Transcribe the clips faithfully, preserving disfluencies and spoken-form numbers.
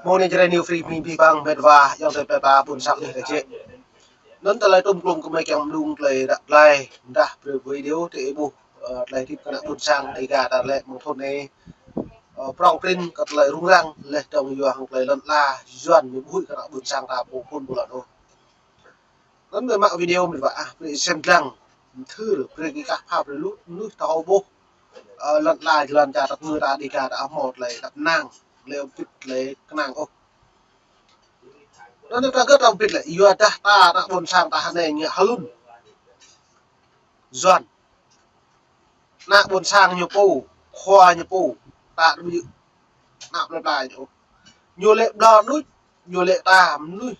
Mơ̆ng anai Jrai New Free Mi Bi Bang met wa, ayŏng adơi plei pla ƀôn sang ƀing ta čĕ. Anŭn tơlơi tŭm klŭm kơmơi kiăng mơdung tơlơi ră tơlơi, dah brơi video tơ ih ƀuh, ơ, tơlơi hơdip kơ ană ƀôn sang Dêga ta lĕ mơ̆ng thŭn anai, ơ, prŏng prin kơ tơlơi rŭng răng, leh dơ̆ng yua hăng tơlơi lŏn ala, Yuan ñu ƀu huĭ kơ ană ƀôn sang ta pô phun ƀu lŏn ôh. Anŭn mơ̆ mă video mơ̆n wa, ah, brơi sem lăng, thâo, brơi kơ kah pha, brơi lu mơnuih thâo ƀuh, ơ, lŏn ala, lŏn čar ta, ngư ta, Dêga ta, hmâo tơlơi tăp năng, tơlơi ƀĭt, tơlơi kơnang ôh. Anŭn ta kơ ta ƀĭt lĕ, yua dah ta, ană ƀôn sang ta hơnai ngă hlŭn. Yuan. Ană ƀôn sang ñu pô, khua ñu pô, ta ƀu djơ̆ ană plei pla ñu. Ñu lĕ ƀlŏr đôč, ñu lĕ ta mơnuih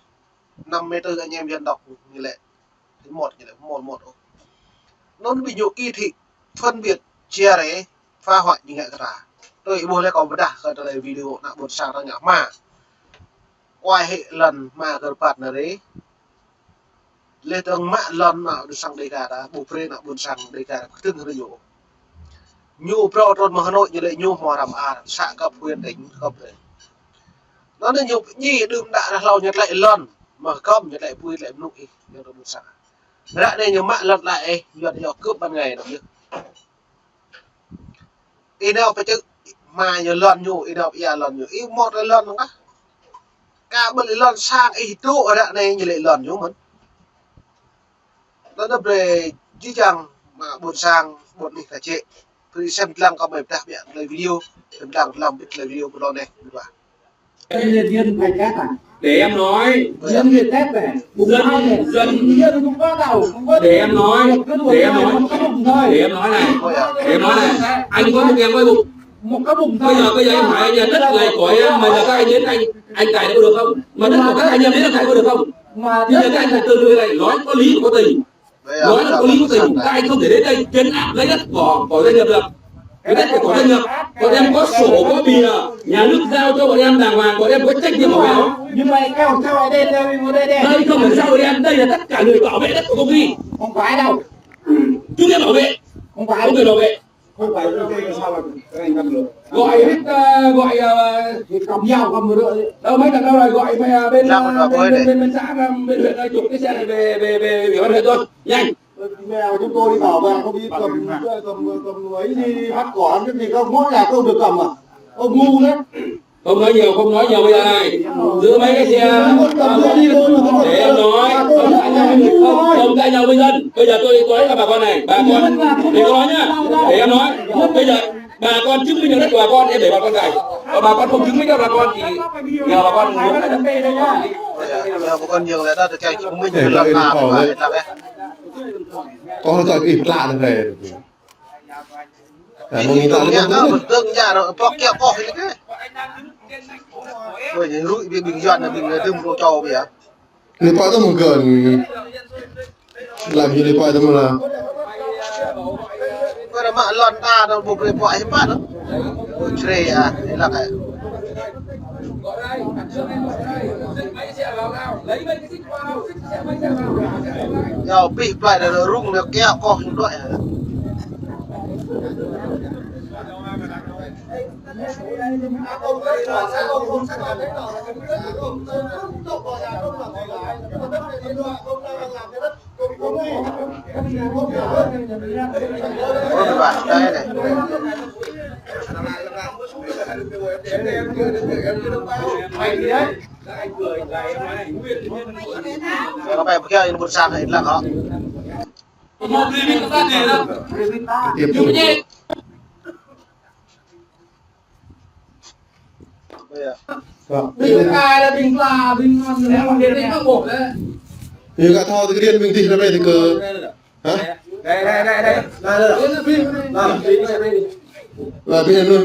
năm mươi tư anh em dân tộc ñu lĕ, một ñu lĕ, một một ôh. Anŭn ƀing ñu kỳ thị, phân biệt, chia rẽ, phá hoại ñu ngă kơ ta. Tui ih ƀuh lĕ kâo pơdah kơ tơlơi video ană ƀôn sang ta ngă hmua. Kuai hĭ lŏn hmua kơ rơbat anai rê. Leh dơ̆ng mă lŏn ană ƀôn sang Dêga ta, ƀu brơi ană ƀôn sang Dêga ta pơkơdơ̆ng rơyô. Ñu phrâo trŭn mơ̆ng Hà Nội ñu lĕ ñu hmâo răm ar, xã cấp huyện tỉnh cấp rê. Anŭn ñu pơdjai đưm đă ră hlâo ñu tlaih lŏn, mă gŏm ñu tlaih apui tlaih mơnuih ih, ñu rơmut sa. Ră anai ñu mă lŏn tlaih ih, Yuan ñu kơp ban ngai anŭn yơh. Ih nao pơčơ̆ hmua ñu lŏn ñu, ih nao pơia lŏn ñu, ih mơ̆ tlaih lŏn mơ̆n kah. Kah ƀơi lŏn sang ih dŏ ră anai ñu lĕ lŏn ñu mơ̆n. Anŭn brơi jih jang mă ƀôn sang, ƀôn anih ta čĕ. Brơi sem lăng kơ mơi pơdah biă tơlơi video, sem lăng lăng ƀĭt tơlơi video pơlŏn anai, ƀĭt wa. Để em nói. Dân Việt Tết này, bùng dân, nao này, dân Việt Tết không có đâu, không có để em nói, không có để em nói, không có bùng thôi. Để em nói này, để em nói này, anh có một em có bùng. Một cái bùng thôi. Bây giờ, bây giờ em hỏi anh là đất này của em, mà giờ các anh đến anh, anh cày có được không? Mà đất của các anh em đến là cày có được không? Mà bây giờ các anh phải từ từ này, nói có lý có tình. Nói là có lý có tình, các anh không thể đến đây chấn áp lấy đất của, của doanh nghiệp được. Cái đất của, của doanh nghiệp, bọn em có sổ, có bìa, nhà nước giao cho bọn em đàng hoàng, bọn em có trách nhiệm bảo vệ nó. Nhưng mà cái hồ sơ ở đây, đây, đây, đây. Đây không phải giao cho em, đây là tất cả người bảo vệ đất của công ty. Không phải đâu. Chúng em bảo vệ. Không phải. Không phải bảo vệ. Không phải, cái, cái sao là các anh ngăn được? Gọi hết, ờ, gọi, ờ, thì cầm dao, cầm rượu. Đâu, mấy thằng đâu rồi, gọi mày, ờ, bên, ờ, bên, bên, bên, bên xã, ờ, bên huyện, ờ, chụp cái xe này về, về, về ủy ban huyện thôi. Nhanh. Mèo chúng tôi đi bảo vệ, không đi cầm, cầm, cầm ấy đi, đi bắt cỏ, cái gì không, mỗi nhà không được cầm à? Ông ngu đấy. Không nói nhiều, không nói nhiều bây giờ này. Giữ mấy cái xe. Để em nói, không cãi nhau với người không, không cãi nhau với dân. Bây giờ tôi, tôi nói cho bà con này, bà con, để tôi nói nhá. Để em nói. Bây giờ bà con chứng minh được đất của bà con, em để bà con cày. Còn bà con không chứng minh được bà con thì nhờ bà con. Bà con nhường lại đó, tôi cho chứng minh. Để được là, là, là, là. Có hơi ít lạ thế này. À, mơ̆ng ta lĕ ƀu dơ̆ng, ƀu dơ̆ng, pŏk kiăng pŏk hĭ kơ. Ôi, ñu rui ƀing, ƀing Yuan, ƀing Trung Quốc châu ƀiă. Ñu pă tơ̆ mơ̆ng kơn. Lăm ñu lĕ pă tơ̆ mơ̆ng la. Ƀơi mă lŏn ta, anŭn ƀu brơi pŏk hĭ pă anŭn. Ôi, čre a, ih lăk a. Yua pih plai đa rŭng đa kiăng koh ñu đuaĭ. Ôi, bạn đây này. Nó phải kia, nó buôn sang hay là khó. Tiếp tục. Ƀing ta là ƀing pla, ƀing ngon, ƀing ngon, ƀing ngon ƀôk lĕ. Ƀing gah thâo tơ kơ điện ƀing tih ră anai tơ kơ. Hă? Đây, đây, đây, đây. Là, là, là. Là ƀing anŭn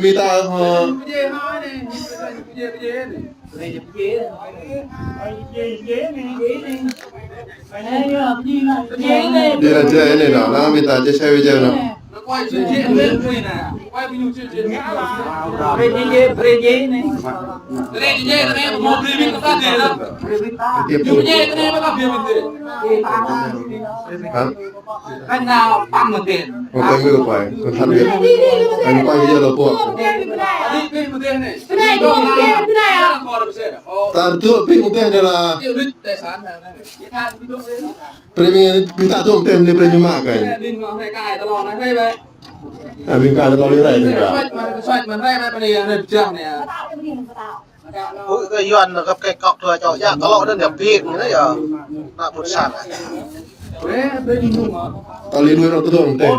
ƀing ta, hă? Đi là chơi này nọ, nó ƀing ta chia sẻ video nọ. Hả? Một cái người quay, con thân Việt. Anh quay video là của. Ta tuh pin mutih adalah. Premi kita tuh mutih ni premi mak kan. Abin ka ada toli rai ni ka. Ui, kơ Yuan nă găp kĕ kŏk tui čô yă, kơ lŏ anŭn yă pik anai yă. Nă ƀôn sang. Tali dua rơtuh tơdong teh.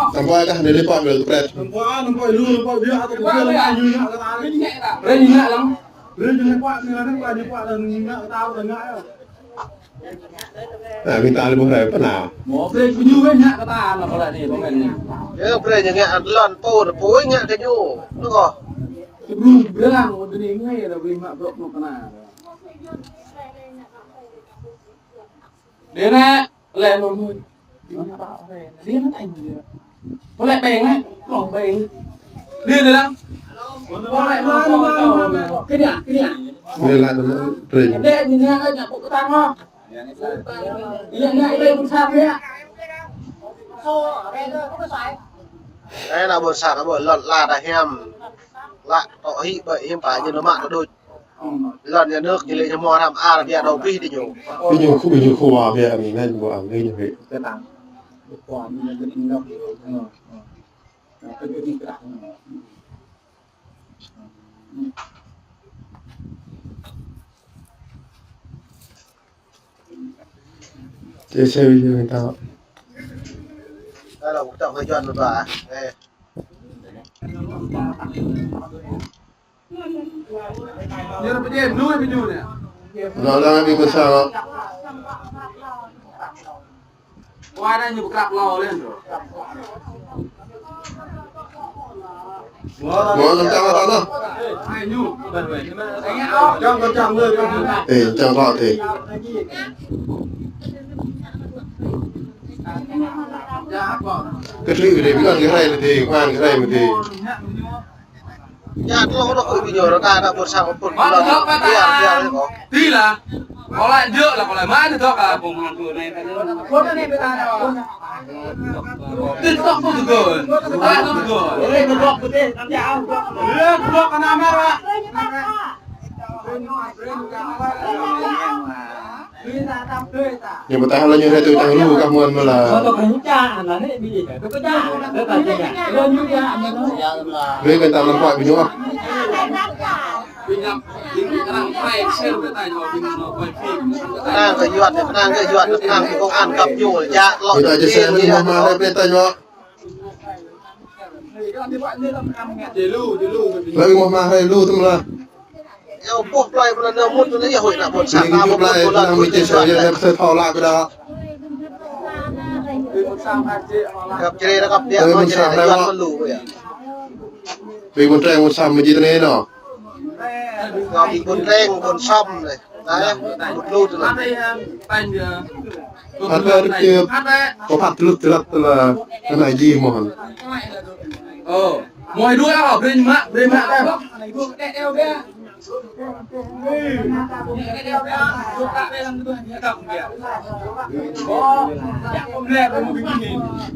Tơpă kah anai lipă bel tơpret. Ơ, ƀing ta lĕ ƀuh rai pơ anai. Yă, brơi ñu ngă lŏn pô, pô ngă kơ ñu. Nă kơ. Dê nă, lĕ mơ̆ mui. Dê nă tanh dê. Pô lĕ ƀeng nă, lŏng ƀeng. Dê nă lăng. Pô lĕ mơ̆ mui. Kơ dê, kơ dê. Dê lă dê nă, ƀeng. Dê nă, nă, nă, pô kơ tang mơ̆. Dê nă, dê pô sat dê. Ê, nă ƀôn sang, nă ƀôn lŏn la ta hiam. Lă, tŏ hĭ ƀơi hiam pă ñu nă mă ta đôč. Lŏn nhà nước ñu lĕ ñu mơ̆ hrăm ar biă đôč bih ti ñu. Ti ñu khu, ñu khu wa biă anai, anai ƀu ang, anai ñu hĭ. Chia sẻ video người ta. Đó là một trong hai Yuan rồi bà. Ê. Nó đang bị sao? Mơ̆ anŭn čang lă tơnă. Ê, čang lă tê. Kơ tui kơ tê, ƀing kơ rai lă tê, kơ rai mă tê. Yă, tơlơi anŭn kơ ƀing ñu, rơka ană ƀôn sang pun. Biă, biă lĕ kơ. Tui lah. Kơ lĕ jơ̆ lah, kơ lĕ mă tơdŏ kơ pơmơ̆ng tui anai. Tui tơdŏ pun tơgơ̆. Tui tơdŏ pun tơgơ̆. Ñu pơtă lă ñu rai tui tang lu kah mơ̆n mơ̆ lah. Brơi kơ ta lăm pă ƀing ñu ah. Pơnang kơ Yuan, pơnang kơ Yuan, pơnang kơ công an găp ñu, jak lŏ. Ƀing ta chia sẻ lĕ mơ̆ mă rai brơi ta ñu. Lĕ mơ̆ mă rai lu tơm lah. Yă, ƀuh plơi pơnăn nă mŭt nă yă huĭ nă ƀôn sang. Ƀing ta ƀuh plơi pơnăn mơ̆ chia sẻ yă nă pơsơi thâo lă kơ đa. Găp črê nă găp biă nă črê nă Yuan pơlu yă. Ƀing ƀôn treng ƀôn sam mơ̆ jit anai nă. Ngă ƀing ƀôn treng ƀôn sam anai. Nă, ƀuh lu tơnă. Hăt lĕ rơkê, kơ phat tơlŭt tơlăt tơlă, kơ anai ji mơ̆n. Ơ, mơi đuaĭ ơ, brơi mă, brơi mă tơm.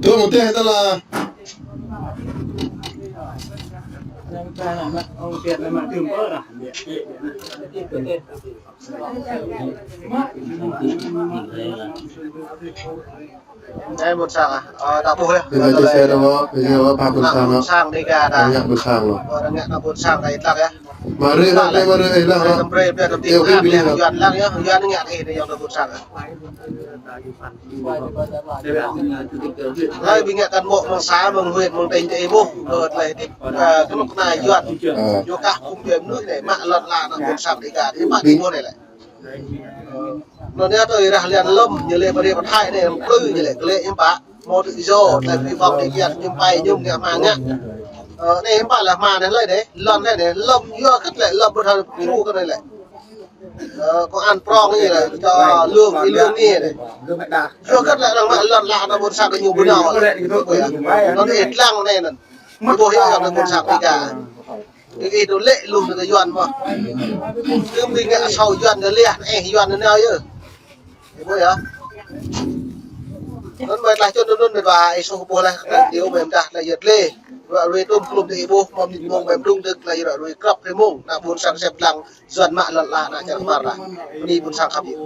Tơm teh tơlă. Ê, ƀôn sang ah. Ơ, ta ƀuh yă. Ƀing ta chia sẻ dong, ƀing ta ƀuh ƀôn sang ah. Ƀôn sang Dega ta. Ngă ƀôn sang lu. Ơ, ngă ană ƀôn sang ta ih lăng yă. Mă rơi lăng, mă rơi lăng. Tơm brơi biă tơm tih. Yuan lăng yă, Yuan ngă ih ană ƀôn sang ah. Lơi ƀing ngă cán bộ mơ̆ng xã, mơ̆ng huyện, mơ̆ng tỉnh ta ih ƀuh. Ơ, tơlơi tip, ơ, kơnuk kơna Yuan. Ơ. Ñu kah kŭm biă mơnuih anai, mă lŏn la ană ƀôn sang Dega. Ih mă ƀing ƀôn anai lĕ. Anŭn yơh tui rah lian lơ̆m, ñu lĕ pơrĕ pơthai anai, plư ñu lĕ, glĕ ñu pă, mơ̆ tui yơh, tơlơi pơrĕ pơthai ñu pă, ñu ngă mă ngă. Ơ, anai hơmâo lĕ hmua anai lĕ anai, lŏn anai anai, lŏm yua kơ lĕ, lŏm ƀu thâo kru kơ anai lĕ. Ơ, công an prong anai lĕ, čô lương, ih lương anai anai. Yua kơ lĕ arăng mă lŏn lă ană ƀôn sang kơ ñu ƀu nao. Anŭn ih lăng anai anŭn. Ih ƀuh yơh ană ƀôn sang Dega. Ih, ih dŏ lĕ lu ană kơ Yuan mơ̆n. Tơm ƀing ngă asâo Yuan anai lĕ, ơ, Yuan anai nao yơh. Ih ƀuh yơh. Anŭn mơ̆ tơlơi čun anŭn mơ̆ ba ih soh ƀuh laih kơ tơlơi iâu mơ̆ dah tơlơi yơh lĕ. Ră ruai tơm klum tơ ih ƀuh, mơ̆ mơnit mông mơ̆ mơdung tơ tơlơi ră ruai krăp rơmông. Ană ƀôn sang sĕp lăng Yuan mă lŏn lă ană čar Mara. Bơni ƀôn sang khăp yơh.